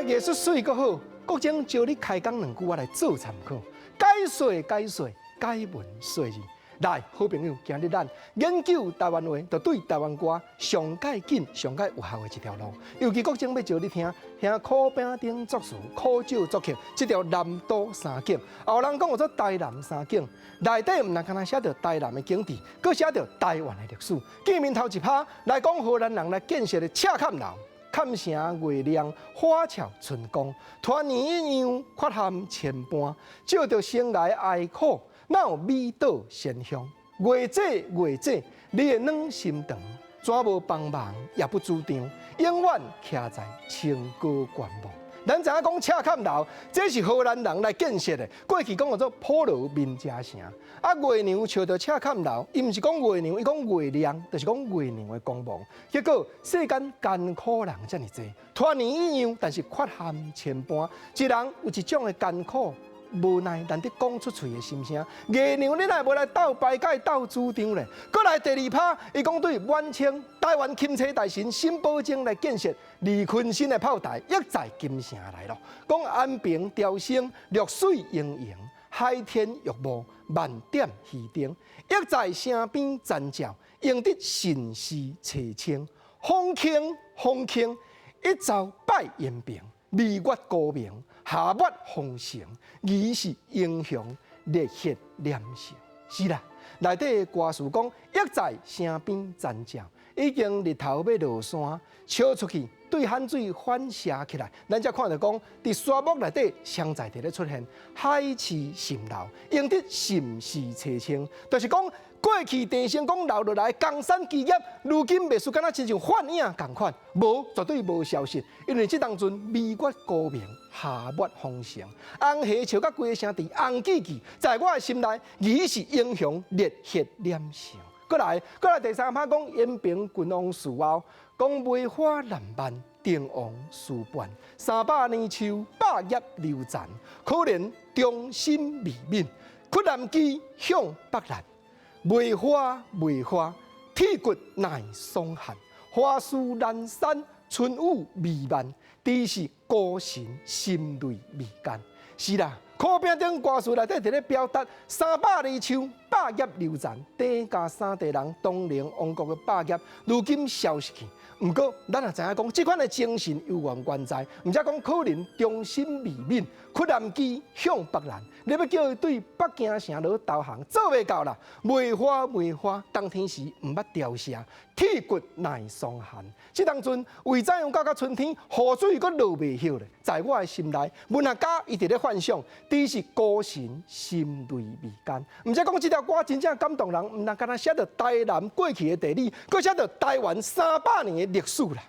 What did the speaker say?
藝術媠閣好，國政招你開講兩句，我來做參考。解說解說，解文說字。來，好朋友，今日咱研究台灣話，就對台灣歌上蓋緊、上蓋有效的一條路。尤其國政欲招你聽，聽苦餅頂作詞、苦酒作曲，這條南島三景。有人講叫做台南三景，內底毋但干焦寫著台南的景致，閣寫著台灣的歷史。見面頭一趴來講，荷蘭人來建設的赤崁樓，崁城月亮，花俏春光，團圓一樣，缺陷千般，照著生涯哀苦。哪有美島仙鄉？月姐月姐，你的軟心腸，怎無幫忙也不主張，永遠徛在清高觀望。咱知影講赤崁樓，這是荷蘭人來建設的。過去講叫做普羅民遮城。啊，月娘笑著赤崁樓，伊毋是講月娘，伊講月亮，就是講月娘的光芒。結果世間艱苦人遮爾濟，團圓一樣，但是缺陷千般。一人有一種的艱苦。無奈難得講出喙的心聲，月娘你若無來鬥排解、鬥主張咧？閣來第二拍，伊講對晚清台灣欽差大臣沈葆楨來建設李坤森的炮台，欲在金城來咯。講安平潮生，綠水盈盈，海天浴霧，萬點漁燈，欲在城邊殘照，贏得神思凄清，風輕風輕，一朝拜延平，彌月高明。夏月風城，疑是英雄熱血連城。是啦，內底歌詞講，欲在城邊殘照，已經日頭欲落山，笑出去對汗水反射起來。咱才看著講，佇沙漠內底，常在佇咧出現海市蜃樓，贏得心事凄清，就是講過去鄭成功留落來江山基業，如今袂輸敢若親像幻影仝款，無絕對無消失，因為這當陣彌月高明，夏月風城，紅霞笑甲規个城池紅記記，在我的心內，疑是英雄熱血連城。閣來，閣來第三拍講延平郡王死後，講梅花爛漫，定王事變，300年樹，百葉流殘，可憐忠心未泯，屈南機向北難。梅花梅花，鐵骨耐霜寒，花樹難山，春雨彌漫，只是孤神心淚未乾。是啦，苦餅頂歌詞內底佇咧表達三百年樹，百葉流殘，鄭家三代人東寧王國的霸業，如今消失去。毋過，咱也知影講，這款的精神猶原存在，毋才講可憐忠心未泯，屈南機向北難。你欲叫伊對北京城落投降，做袂到啦。梅花梅花，冬天時毋捌凋謝，鐵骨耐霜寒。這當陣為怎樣到到春天，雨水閣落袂歇咧？在我的心內，文學家伊佇咧幻想，只是孤神心淚未乾。毋才講這條歌真正感動人，毋但干焦寫著台南過去的地理，閣寫著台灣300年的歷史啦。